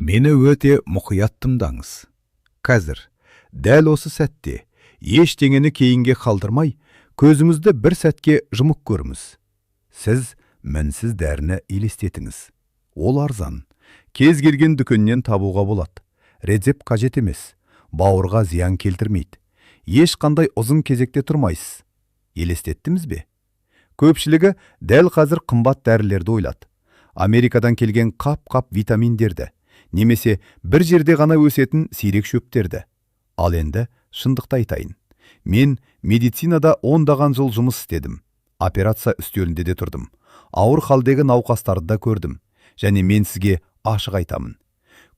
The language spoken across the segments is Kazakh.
Мені өте мұқият тыңдаңыз. Қазір, дәл осы сәтте, ештеңені кейінге қалдырмай, көзіңізді бір сәтке жұмып көріңіз. Сіз мінсіз дәріні елестетіңіз. Ол арзан. Кез келген дүкеннен табуға болады. Рецепт қажет емес. Бауырға зиян келтірмейді. Ешқандай ұзын кезекте тұрмайсыз. Елестеттіңіз бе? Көпшілігі дәл қазір қымбат дәрілерді ойлады. Америкадан келген қап-қап витаминдерді немесе бір жерде ғана өсетін сирек шөптерді. Ал енді шындықты айтайын. Мен медицинада ондаған жыл жұмыс істедім. Операция үстелінде де тұрдым. Ауыр халдегі науқастарды да көрдім. Және мен сізге ашық айтамын.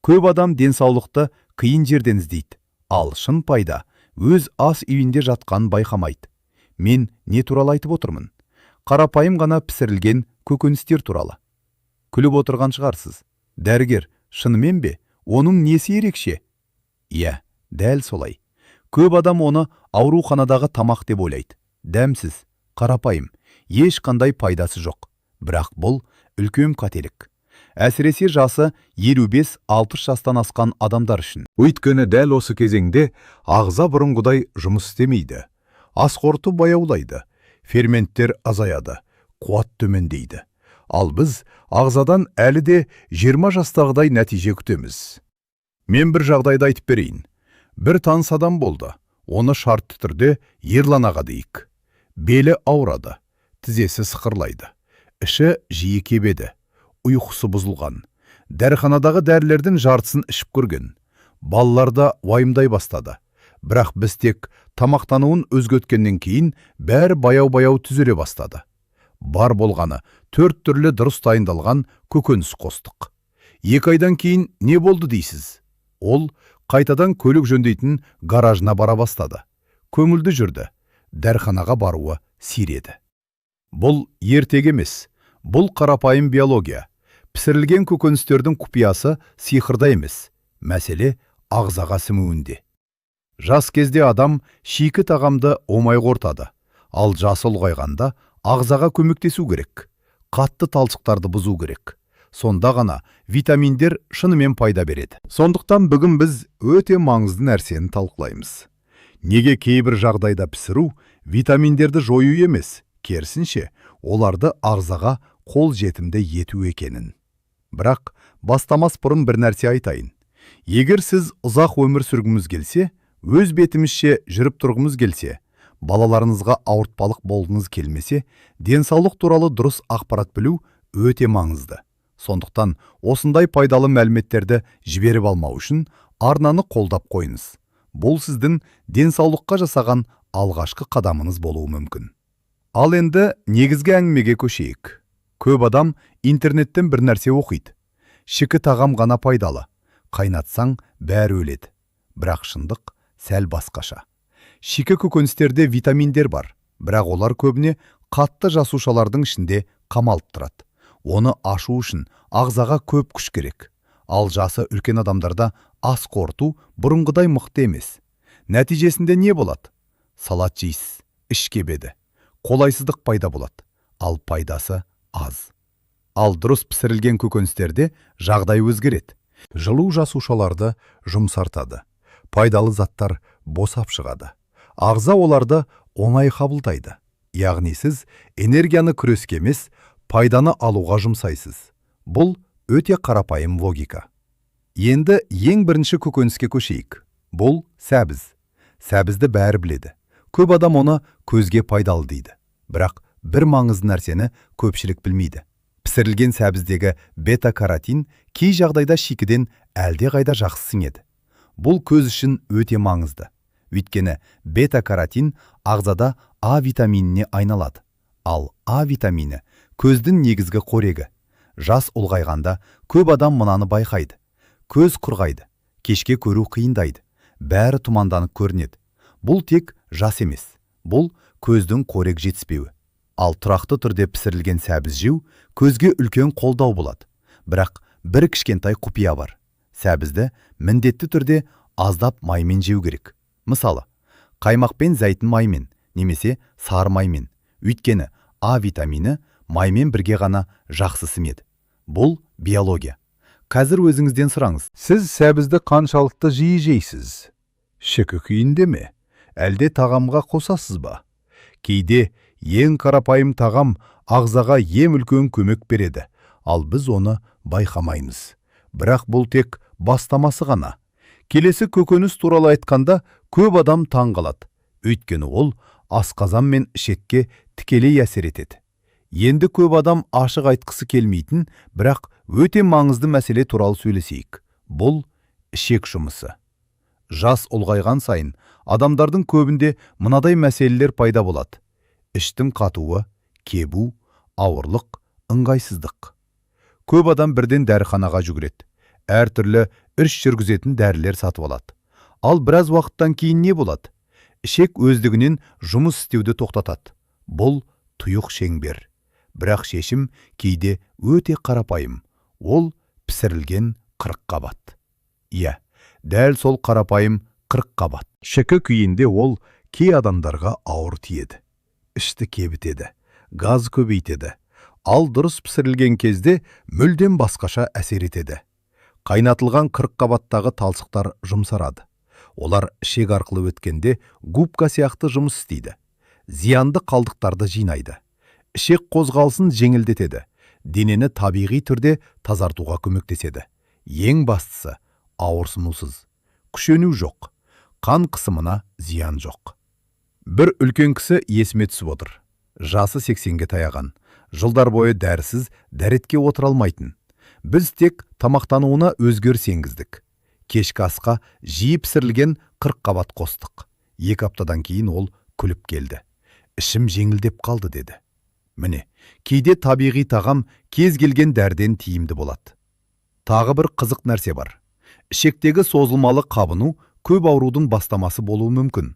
Көп адам денсаулықты қиын жерден іздейді. Ал шын пайда өз ас үйінде жатқанын байқамайды. Мен не туралы айтып отырмын? Қарапайым ғана пісірілген көкөністер туралы. Күліп отырған шығарсыз. Дәрігер, шынымен бе? Оның несі ерекше? Иә, дәл солай. Көп адам оны ауруханадағы тамақ деп ойлайды. Дәмсіз, қарапайым, ешқандай пайдасы жоқ. Бірақ бұл үлкен қателік. Әсіресе жасы 55-60 жастан асқан адамдар үшін. Өйткені дәл осы кезеңде ағза бұрынғыдай жұмыс істемейді. Ас қорыту баяулайды, ферменттер азаяды, қуат төмендейді. Ал біз ағзадан әлі де 20 жастағыдай нәтиже күтеміз. Мен бір жағдайды айтып берейін. Бір таныс адам болды. Оны шартты түрде Ерлан аға дейік. Белі ауырады, тізесі сықырлайды. Іші жиі кебеді, ұйқысы бұзылған. Дәріханадағы дәрілердің жартысын ішіп көрген. Балалар да уайымдай бастады. Бірақ біз тек тамақтануын өзгерткеннен кейін бәрі баяу-баяу түзеле бастады. Бар болғаны төрт түрлі дұрыс дайындалған көкөніс қостық. 2 айдан кейін не болды дейсіз? Ол қайтадан көлік жөндейтін гаражына бара бастады. Көңілді жүрді. Дәріханаға баруы сиреді. Бұл ертегі емес, бұл қарапайым биология. Пісірілген көкөністердің құпиясы сиқырда емес, мәселе ағзаға сіңуінде. Жас кезде адам шикі тағамды оңай қорытады, ал жасы ұлғайғанда ағзаға көмектесу керек. Қатты талшықтарды бұзу керек. Сонда ғана витаминдер шынымен пайда береді. Сондықтан бүгін біз өте маңызды нәрсені талқылаймыз. Неге кейбір жағдайда пісіру витаминдерді жою емес, керісінше, оларды ағзаға қол жетімді ету екенін. Бірақ бастамас бұрын бір нәрсе айтайын. Егер сіз ұзақ өмір сүргіңіз келсе, өз бетімізше жүріп тұрғымыз келсе, балаларыңызға ауыртпалық болғыңыз келмесе, денсаулық туралы дұрыс ақпарат білу өте маңызды. Сондықтан осындай пайдалы мәліметтерді жіберіп алмау үшін арнаны қолдап қойыңыз. Бұл сіздің денсаулыққа жасаған алғашқы қадамыңыз болуы мүмкін. Ал енді негізгі әңгімеге көшейік. Көп адам интернеттен бір нәрсе оқиды. Шикі тағам ғана пайдалы. Қайнатсаң, бәрі өледі. Бірақ шындық сәл басқаша. Шикі көкөністерде витаминдер бар, бірақ олар көбіне қатты жасушалардың ішінде қамалып тұрады. Оны ашу үшін ағзаға көп күш керек. Ал жасы үлкен адамдарда ас қорыту бұрынғыдай мықты емес. Нәтижесінде не болады? Салат жейсіз, іш кебеді. Қолайсыздық пайда болады, ал пайдасы аз. Ал дұрыс пісірілген көкөністерде жағдай өзгереді. Жылу жасушаларды жұмсартады. Пайдалы заттар босап шығады. Ағза оларды оңай қабылдайды. Яғни сіз энергияны күреске емес, пайданы алуға жұмсайсыз. Бұл өте қарапайым логика. Енді ең бірінші көкөніске көшейік. Бұл сәбіз. Сәбізді бәрі біледі. Көп адам оны көзге пайдалы дейді. Бірақ бір маңызды нәрсені көпшілік білмейді. Пісірілген сәбіздегі бета-каротин кей жағдайда шикіден әлдеқайда жақсы сіңеді. Бұл көз үшін өте маңызды. Өйткені бета-каротин ағзада А витаминіне айналады. Ал А витамині көздің негізгі қорегі. Жас ұлғайғанда көп адам мынаны байқайды. Көз құрғайды, кешке көру қиындайды, бәрі тұманданып көрінеді. Бұл тек жас емес, бұл көздің қорек жетіспеуі. Ал тұрақты түрде пісірілген сәбіз жеу көзге үлкен қолдау болады. Бірақ бір кішкентай құпия бар. Сәбізді міндетті түрде аздап маймен жеу керек. Мысалы, қаймақпен, зәйтүн майымен немесе сары маймен. Өйткені А витамині маймен бірге ғана жақсы сіңеді. Бұл биология. Қазір өзіңізден сұраңыз. Сіз сәбізді қаншалықты жиі жейсіз? Шікі күйінде ме? Әлде тағамға қосасыз ба? Кейде ең қарапайым тағам ағзаға ең үлкен көмек береді, ал біз оны байқамаймыз. Бірақ бұл тек бастамасы ғана. Келесі көкөніс туралы айтқанда көп адам таң қалады. Өйткені ол асқазан мен ішекке тікелей әсер етеді. Енді көп адам ашық айтқысы келмейтін, бірақ өте маңызды мәселе туралы сөйлесейік. Бұл ішек жұмысы. Жас ұлғайған сайын адамдардың көбінде мынадай мәселелер пайда болады: іштің қатуы, кебу, ауырлық, ыңғайсыздық. Көп адам бірден дәріханаға жүгіреді. Әртүрлі іш жүргізетін дәрілер сатып алады. Ал біраз уақыттан кейін не болады? Ішек өздігінен жұмыс істеуді тоқтатады. Бұл тұйық шеңбер. Бірақ шешім кейде өте қарапайым. Ол пісірілген қырыққабат. Иә, дәл сол қарапайым қырыққабат. Шікі күйінде ол кей адамдарға ауыр тиеді. Ішті кебітеді, газ көбейтеді. Ал дұрыс пісірілген кезде мүлдем басқаша әсер етеді. Қайнатылған қырыққабаттағы талшықтар жұмсарады. Олар ішек арқылы өткенде губка сияқты жұмыс істейді. Зиянды қалдықтарды жинайды. Ішек қозғалысын жеңілдетеді. Денені табиғи түрде тазартуға көмектеседі. Ең бастысы ауырсынусыз. Күшену жоқ. Қан қысымына зиян жоқ. Бір үлкен кісі есіме түсіп отыр. Жасы 80-ге таяған. Жылдар бойы дәрісіз дәретке отыра алмайтын. Біз тек тамақтануына өзгеріс енгіздік. Кешкі асқа жиі пісірілген қырыққабат қостық. 2 аптадан кейін ол күліп келді. Ішім жеңілдеп қалды, деді. Міне, кейде табиғи тағам кез келген дәріден тиімді болады. Тағы бір қызық нәрсе бар. Ішектегі созылмалы қабыну көп аурудың бастамасы болуы мүмкін.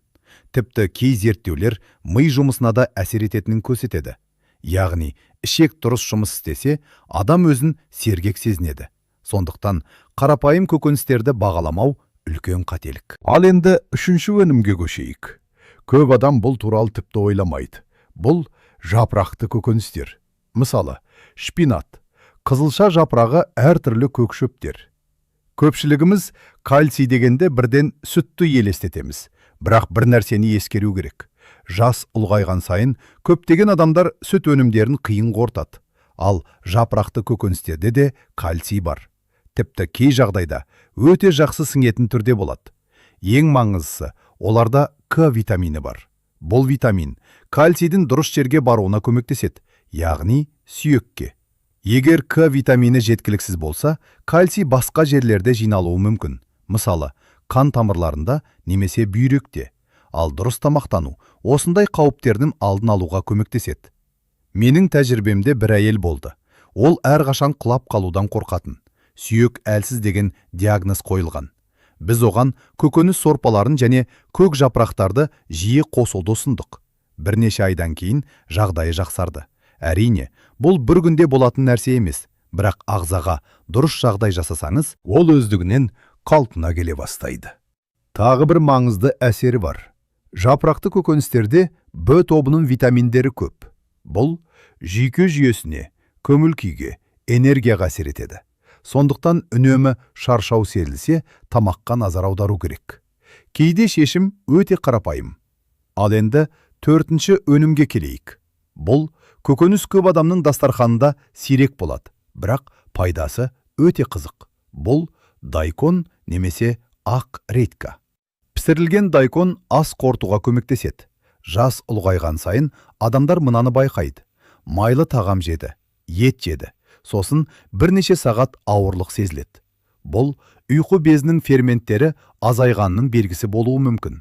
Тіпті кей зерттеулер ми жұмысына да әсер ететінін көрсетеді. Яғни, ішек дұрыс жұмыс істесе, адам өзін сергек сезінеді. Сондықтан қарапайым көкөністерді бағаламау үлкен қателік. Ал енді үшінші өнімге көшейік. Көп адам бұл туралы тіпті ойламайды. Бұл жапырақты көкөністер. Мысалы, шпинат, қызылша жапырағы, әртүрлі көк шөптер. Көпшілігіміз кальций дегенде бірден сүтті елестетеміз. Бірақ бір нәрсені ескеру керек. Жас ұлғайған сайын көптеген адамдар сүт өнімдерін қиын қорытады. Ал жапырақты көкөністерде де кальций бар. Тіпті кей жағдайда өте жақсы сіңетін түрде болады. Ең маңыздысы, оларда К витамині бар. Бұл витамин кальцийдің дұрыс жерге баруына көмектеседі, яғни сүйекке. Егер К витамині жеткіліксіз болса, кальций басқа жерлерде жиналуы мүмкін. Мысалы, қан тамырларында немесе бүйректе. Ал дұрыс тамақтану осындай қауіптердің алдын алуға көмектеседі. Менің тәжірибемде бір әйел болды. Ол әрқашан құлап қалудан қорқатын. Сүйек әлсіз деген диагноз қойылған. Біз оған көкөніс сорпаларын және көк жапырақтарды жиі қосуды ұсындық. Бірнеше айдан кейін жағдайы жақсарды. Әрине, бұл бір күнде болатын нәрсе емес, бірақ ағзаға дұрыс жағдай жасасаңыз, ол өздігінен қалпына келе бастайды. Тағы бір маңызды әсері бар. Жапырақты көкөністерде Б тобының витаминдері көп. Бұл жүйке жүйесіне, көңіл күйге, энергияға әсер етеді. Сондықтан үнемі шаршау сезілсе, тамаққа назар аудару керек. Кейде шешім өте қарапайым. Ал енді төртінші өнімге келейік. Бұл көкөніс көп адамның дастарханында сирек болады, бірақ пайдасы өте қызық. Бұл дайкон немесе ақ редька. Пісірілген дайкон ас қорытуға көмектеседі. Жас ұлғайған сайын адамдар мынаны байқайды. Майлы тағам жеді, ет жеді. Сосын бірнеше сағат ауырлық сезіледі. Бұл ұйқы безінің ферменттері азайғанның белгісі болуы мүмкін.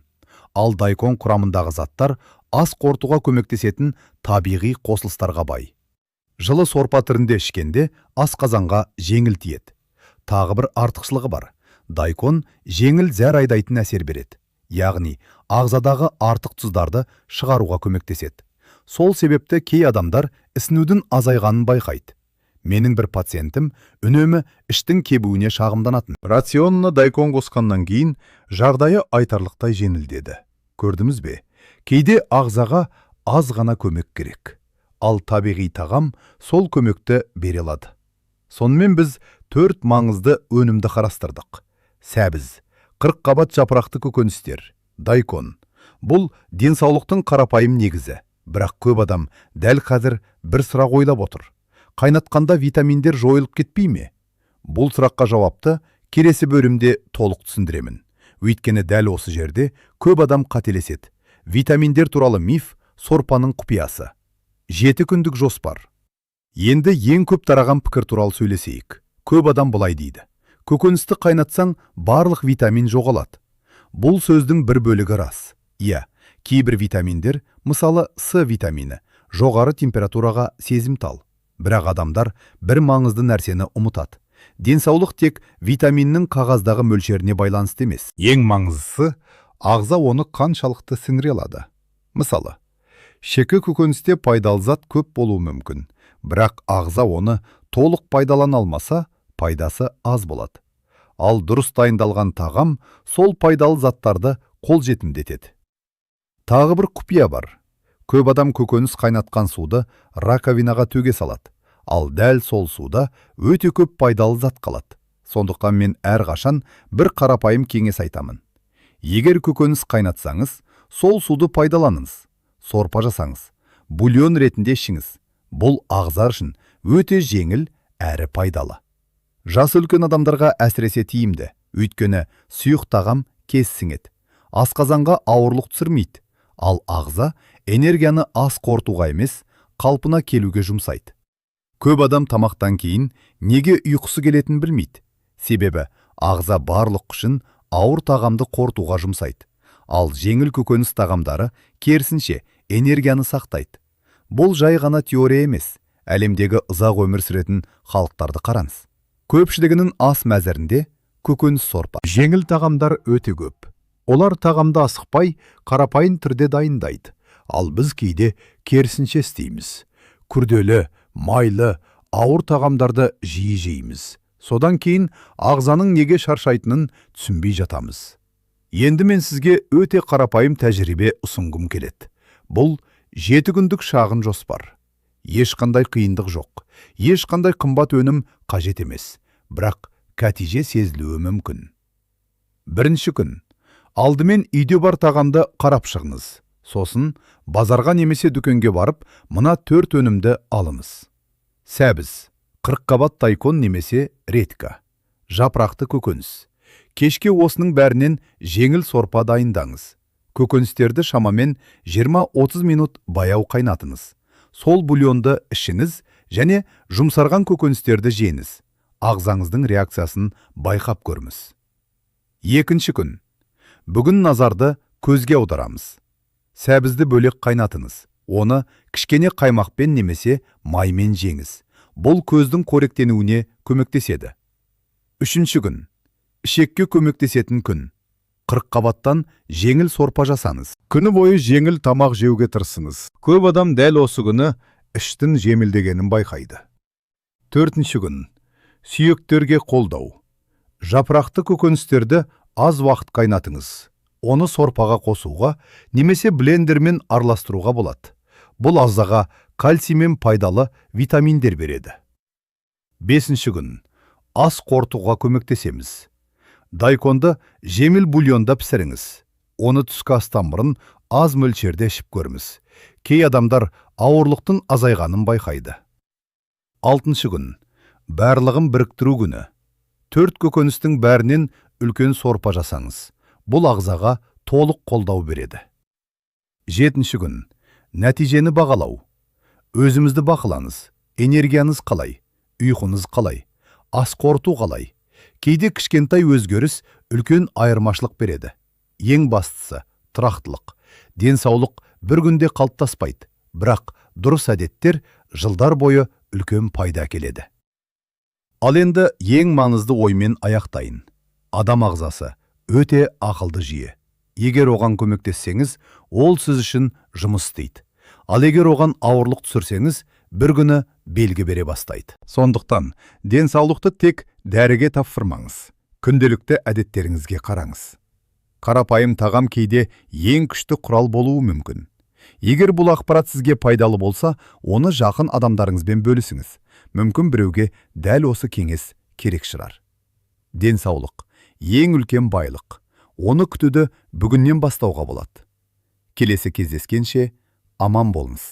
Ал дайкон құрамындағы заттар ас қорытуға көмектесетін табиғи қосылыстарға бай. Жылы сорпа түрінде ішкенде асқазанға жеңіл тиеді. Тағы бір артықшылығы бар. Дайкон жеңіл зәр айдайтын әсер береді. Яғни ағзадағы артық тұздарды шығаруға көмектеседі. Сол себепті кей адамдар ісінудің азайғанын байқайды. Менің бір пациентім үнемі іштің кебуіне шағымданатын. Рационына дайкон қосқаннан кейін жағдайы айтарлықтай жеңілдеді. Көрдіңіз бе? Кейде ағзаға аз ғана көмек керек. Ал табиғи тағам сол көмекті бере алады. Сонымен біз Төрт маңызды өнімді қарастырдық. Сәбіз, 40 қабат жапырақты көкөністер, дайкон. Бұл денсаулықтың қарапайым негізі. Бірақ көп адам дәл қазір бір сұрақ ойлап отыр. Қайнатқанда витаминдер жойылып кетпей ме? Бұл сұраққа жауапты келесі бөлімде толық түсіндіремін. Өйткені дәл осы жерде көп адам қателеседі. Витаминдер туралы миф – сорпаның құпиясы. 7 күндік жоспар. Енді ең көп тараған пікір туралы сөйлесейік. Көп адам былай дейді: көкөністі қайнатсаң, барлық витамин жоғалады. Бұл сөздің бір бөлігі рас. Иә, кейбір витаминдер, мысалы, С витамині, жоғары температураға сезімтал. Бірақ адамдар бір маңызды нәрсені ұмытады: денсаулық тек витаминнің қағаздағы мөлшеріне байланысты емес. Ең маңыздысы – ағза оны қаншалықты сіңіре алады. Мысалы, шикі көкөністе пайдалы зат көп болуы мүмкін, бірақ ағза оны толық пайдалана алмаса, пайдасы аз болады. Ал дұрыс дайындалған тағам сол пайдалы заттарды қолжетімді етеді. Тағы бір құпия бар. Көп адам көкөніс қайнатқан суды раковинаға төге салады, ал дәл сол суда өте көп пайдалы зат қалады. Сондықтан мен әрқашан бір қарапайым кеңес айтамын: егер көкөніс қайнатсаңыз, сол суды пайдаланыңыз, сорпа жасаңыз, бульон ретінде ішіңіз. Бұл ағза үшін өте жеңіл әрі пайдалы. Жасы үлкен адамдарға әсіресе тиімді, өйткені сұйық тағам тез сіңеді, асқазанға ауырлық түсірмейді, ал ағза энергияны ас қорытуға емес, қалпына келуге жұмсайды. Көп адам тамақтан кейін неге ұйқысы келетінін білмейді. Себебі ағза барлық күшін ауыр тағамды қорытуға жұмсайды. Ал жеңіл көкөніс тағамдары, керісінше, энергияны сақтайды. Бұл жай ғана теория емес. Әлемдегі ұзақ өмір сүретін халықтарды қараңыз, көпшілігінің ас мәзірінде көкөніс, сорпа, жеңіл тағамдар өте көп. Олар тағамды асықпай, қарапайым түрде дайындайды. Ал біз кейде керісінше істейміз: күрделі, майлы, ауыр тағамдарды жиі жейміз, содан кейін ағзаның неге шаршайтынын түсінбей жатамыз. Енді мен сізге өте қарапайым тәжірибе ұсынғым келеді. Бұл – 7 күндік шағын жоспар. Ешқандай қиындық жоқ, ешқандай қымбат өнім қажет емес, бірақ нәтиже сезілуі мүмкін. Бірінші күн: алдымен үйде бар тағамды қарап шығыңыз. Сосын базарға немесе дүкенге барып, мына төрт өнімді алыңыз: сәбіз, қырыққабат дайкон немесе редька, жапырақты көкөніс. Кешке осының бәрінен жеңіл сорпа дайындаңыз. Көкөністерді шамамен 20-30 минут баяу қайнатыңыз. Сол бульонды ішіңіз және жұмсарған көкөністерді жеңіз. Ағзаңыздың реакциясын байқап көріңіз. Екінші күн: бүгін назарды көзге аударамыз. Сәбізді бөлек қайнатыңыз. Оны кішкене қаймақпен немесе маймен жеңіз. Бұл көздің қоректенуіне көмектеседі. Үшінші күн – ішекке көмектесетін күн. Қырыққабаттан жеңіл сорпа жасаңыз. Күні бойы жеңіл тамақ жеуге тырысыңыз. Көп адам дәл осы күні іштің жеңілдегенін байқайды. Төртінші күн – сүйектерге қолдау. Жапырақты көкөністерді аз уақыт қайнатыңыз. Оны сорпаға қосуға немесе блендермен араластыруға болады. Бұл ағзаға кальций мен пайдалы витаминдер береді. Бесінші күн: ас қорытуға көмектесеміз. Дайконды жеңіл бульонда пісіріңіз. Оны түскі астан бұрын аз мөлшерде ішіп көріңіз. Кей адамдар ауырлықтың азайғанын байқайды. Алтыншы күн – барлығын біріктіру күні. Төрт көкөністің бәрінен үлкен сорпа жасаңыз. Бұл ағзаға толық қолдау береді. Жетінші күн – нәтижені бағалау. Өзіңізді бақылаңыз: энергияңыз қалай, ұйқыңыз қалай, ас қорыту қалай? Кейде кішкентай өзгеріс үлкен айырмашылық береді. Ең бастысы – тұрақтылық. Денсаулық бір күнде қалыптаспайды, бірақ дұрыс әдеттер жылдар бойы үлкен пайда әкеледі. Ал енді ең маңызды оймен аяқтайын. Адам ағзасы – өте ақылды жүйе. Егер оған көмектессеңіз, ол сіз үшін жұмыс істейді. Ал егер оған ауырлық түсірсеңіз, бір күні белгі бере бастайды. Сондықтан денсаулықты тек дәріге тапсырмаңыз, күнделікті әдеттеріңізге қараңыз. Қарапайым тағам кейде ең күшті құрал болуы мүмкін. Егер бұл ақпарат сізге пайдалы болса, оны жақын адамдарыңызбен бөлісіңіз. Мүмкін, біреуге дәл осы кеңес керек шығар. Денсаулық – ең үлкен байлық. Оны күтуді бүгіннен бастауға болады. Келесі кездескенше аман болыңыз.